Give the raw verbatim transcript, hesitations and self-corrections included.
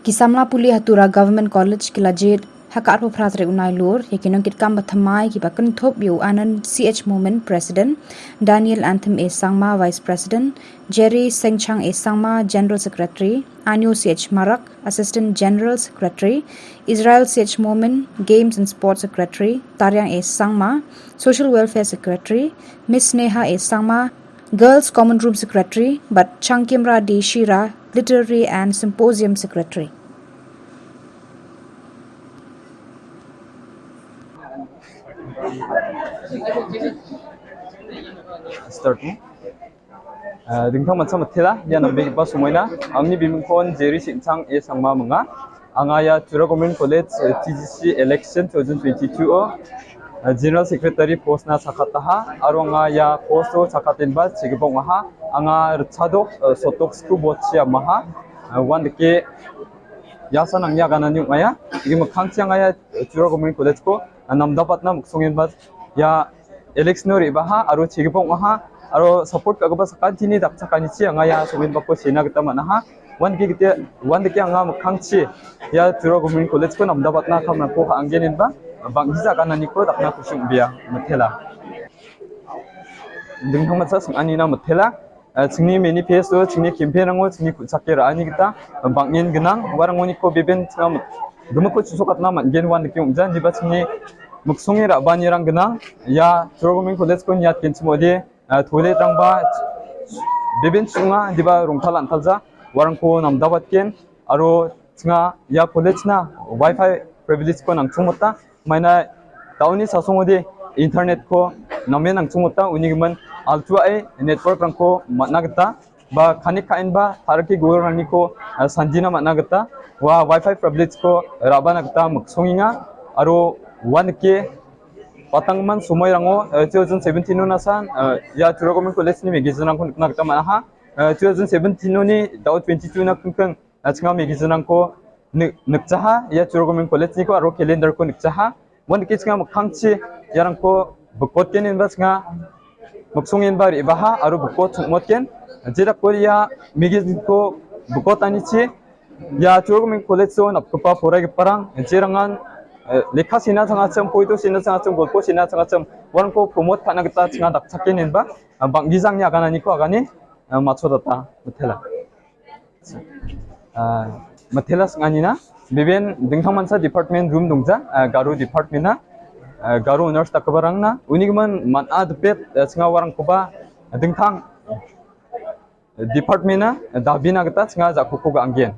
Kisamla Puli Hatura Government College Kilajit, haka arpho phra tarik unai lur, yakinong kitkam bathamai kiba kentop yu Anand C H Momin, President, Daniel Anthem A Sangma, Vice President, Jerry Sengchang A Sangma, General Secretary, Anyo C H Marak, Assistant General Secretary, Israel C H Momin, Games and Sports Secretary, Tariang A Sangma, Social Welfare Secretary, Miss Neha A Sangma, Girls Common Room Secretary, but Changkimra D Shira, Literary and Symposium Secretary. Start mo? Ah, dingtang mancha mitela, ia nambegipa somoina, angni bimingkon Jerry Singchang A Sangma minga. Anga ia Tura Government College, eh, T G C election two thousand twenty-two o, eh, General Secretary post na chakataha, aro anga ia post o chakatenba chegipa ong·aha. Anga ritchadok, eh, sotok sku botchi amaha, eh, uandake iasan angni aganani ong·aia. Ia mikkangchi anga ia, eh, Tura Government College ko, eh, namdabatna miksongenba ia election-o re·baha aro chegipa ong·aha aro support ka·gipa sakantini dakchakanichi anga ia somenbako sena gita man·aha. Uandake gite-, uandake anga mikkangchi ia Tura Government College-ko namdabatna kamrangko ka·angenenba bang·gija agananiko dakna kusi ong·bea, mitela. Dingtang mancha sing·anina mitela. Eh, chingni manifesto, chingni campaign-rango, chingni ku·chake ra·ani gita, eh, bang·en gnang. Uarangoniko beben chinga gimikko chu·sokatna man·gen ua nike ong·ja. Indiba chingni miksonge ra·baanirang gnang. Ia Tura Government College-ko niatgenchim ong·ode, eh, toilet-rangba beben chu·onga, indiba rongtal an·talja. Uarangko namdabatgen. Aro chinga ia college-na wifi privilege-ko nangchongmota. Maina da·oni sasongode internet-ko namen nangchongmota, uni gimin altuae network-rangko man·a gita ba connect ka·enba tarike guerangraniko, ah, sandina man·a gita ua wifi privilege-ko ra·bana gita miksongenga aro uanike batanggimin somoirango, eh, two thousand seventeen-ona san, eh, ia Tura Government College-ni magazine-rangko nikna gita man·aha. Eh, two thousand seventeen-oni dao twenty-two-na kingking, ah, chinga magazine-rangko nik-, nikjaha, ia Tura Government College-niko aro calendar-ko nikjaha. Uandake chinga mikkangchi iarangko bikotgen inba chinga miksongenba re·baha aro bikot chongmotgen. Jedakko ia magazine-ko bikotanichi ia Tura Government College-o napgipa poraigiparang jerangan, eh, lekka sena changachim, poito sena changachim, golpo sena changachim, uarangko promote ka·na gita chinga dakchakenenba, ah, bang·gijangni agananiko agane, ah, matchotata mitela. Ah, mitela sing·anina, beben dingtang mancha department room dongja, ah, Garo department-na, ah, Garo Honors dakgiparangna, uni gimin man·a dipet, ah, chinga uarangkoba dingtang department-na dabina gita chinga jakkolko ga·anggen.